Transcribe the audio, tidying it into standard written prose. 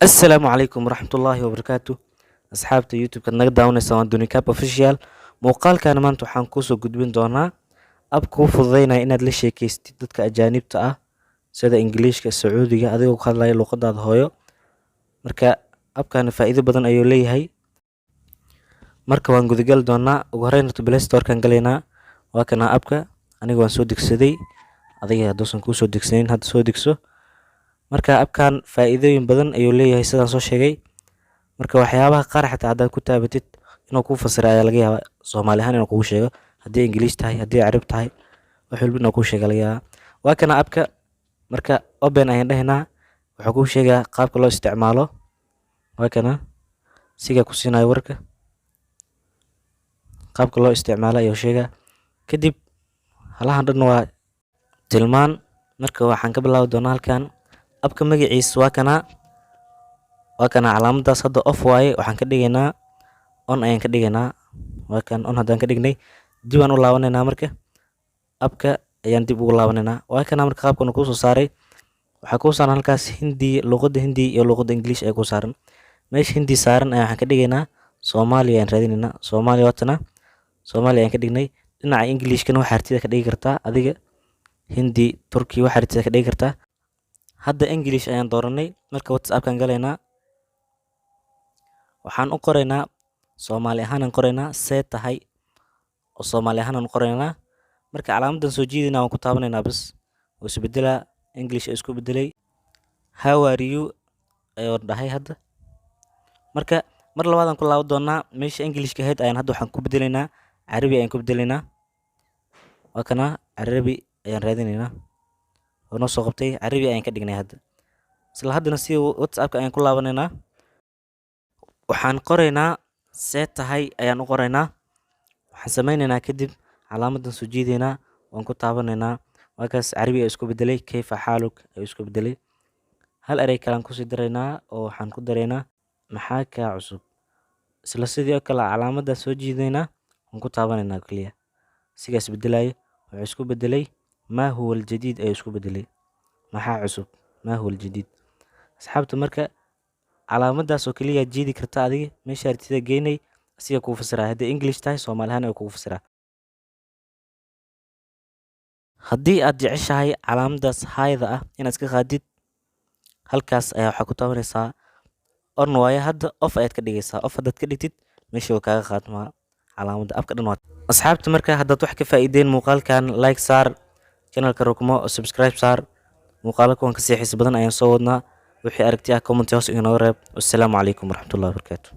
Assalaamu calaykum waraxmatullaahi wabarakaatu. Asxaabta YouTube-kaad naga daawanaysa, waan Dunicap Official. Muuqaalkan maanta waxaan kuusoo gudbin doonaa app kuu fududeynaya inaad la sheekeystid dadka ajaanibta ah, sida Ingiliishka, Sacuudiga, adigoo ku hadlaya luqadaada hooyo. Marka appkani faa'iido badan ayuu leeyahay. Marka waan gudagali doonaa. Ugu horreyn horta Play Store-kan galaynaa. Waa kana appka. Aniga waan soo degsaday, adiga hadduusan kuu soo degsanin, hadda soo degso. Marka appkan faa'iidooyin badan ayuu leeyahay, sidaan soo sheegay. Marka waxyaabaha qaar xataa haddaad ku taabatid, inuu kuu fasira ayaa laga yaabaa, Soomaali ahaan inuu kugu sheego, haddii Ingiliish tahay, haddii Carab tahay, wax walba inuu kuu sheega laga yaabaa. Waa kana appka. Marka open ayaan dhehaynaa. Wuxuu kuu sheegaa qaabka loo isticmaalo. Waa kana, sigaa ku siinayo warka, qaabka loo isticmaalo ayuu sheegaa. Kadib halahan dhan waa tilmaan. Marka waxaan ka bilaabi doonaa halkan. Appka magaciisa waa kana, waa kana. Calaamadaas hadda off waaye, waxaan ka dhigaynaa on ayaan ka dhigaynaa. Waa kan, on haddaan ka dhignay, dib aan u laabanaynaa. Marka appka ayaan dib ugu laabanaynaa. Waa kana. Marka qaabkan kuu soo saaray, waxaa kuu saaran halkaas Hindi, luqadda Hindi iyo luqadda English ayaa kuu saaran. Meesha Hindi saaran ayaa waxaan ka dhigaynaa Soomaaliya ayaan raadinaynaa. Soomaaliya waatana, Soomaaliya ayaan ka dhignay. Dhinaca Englishkana waxaa artida ka dhigi kartaa adiga, Hindi, Turki, waxaa artida ka dhigi kartaa. Hadda English ayaan dooranay. Marka WhatsAppkan galaynaa, waxaan u qoraynaa Soomaali ahaan, qoraynaa "see tahay" oo Soomaali ahaan aan u qoraynaa. Marka calaamadan soo jiidayna, waan ku taabanaynaa, bas wuu isbedelaa, English isku bedelay. "How are you?" ayuu dhahay hadda. Marka mar labaadaan ku laaban doonaa. Meesha Englishka ahayd ayaan hadda waxaan ku bedelaynaa Carabi ayaan ku bedelaynaa. Waa kana, Carabi ayaan raadinaynaa, oo noo soo qabtay. Carabi ayaan ka dhignay hadda. Isla haddana si WhatsAppka ayaan ku laabanaynaa. Waxaan qoraynaa "see tahay" ayaan u qoraynaa. Waxaan sameynaynaa kadib calaamadan soo jiidaynaa, waan ku taabanaynaa. Waakaas, Carabi ayaa isku bedelay, "كيف حالك" ayuu isku bedelay. Hal erey kalean kusii daraynaa, oo waxaan ku daraynaa "maxaa kaa cusub". Isla sidii oo kale calaamadda soo jiidaynaa, waan ku taabanaynaa keliya, sigaas bedelayo. Wuxuu isku bedelay "ما هو الجديد" ayuu isku bedelay, maxaa cusub, "ما هو الجديد". Asxaabta, marka calaamadaas oo keliya jiidi karta adiga, meesha artida geynay, asiga kuu fasiraya. Haddii English tahay, Soomaali ahaan ayuu kugu fasiraa. Haddii aad jeceshahay calaamadaas hayda ah inaad iska qaadid, halkaas ayaa waxaa ku taabanaysaa. On waaye hadda, off ayaad ka dhigaysaa. Off haddaad ka dhigtid, meesha waa kaaga qaadmaa calaamadda appka dhan waa. Asxaabta, marka haddaad wax ka faa'iideen muuqaalkan, like saar, channelka rukmo oo subscribe saar. Muuqaalo kuwan kasii xiiso badan ayaan soo wadnaa. Wixii aragti ah comment hoos inooga reeb. Wassalaamu calaykum waraxmatullahi wabarakaatu.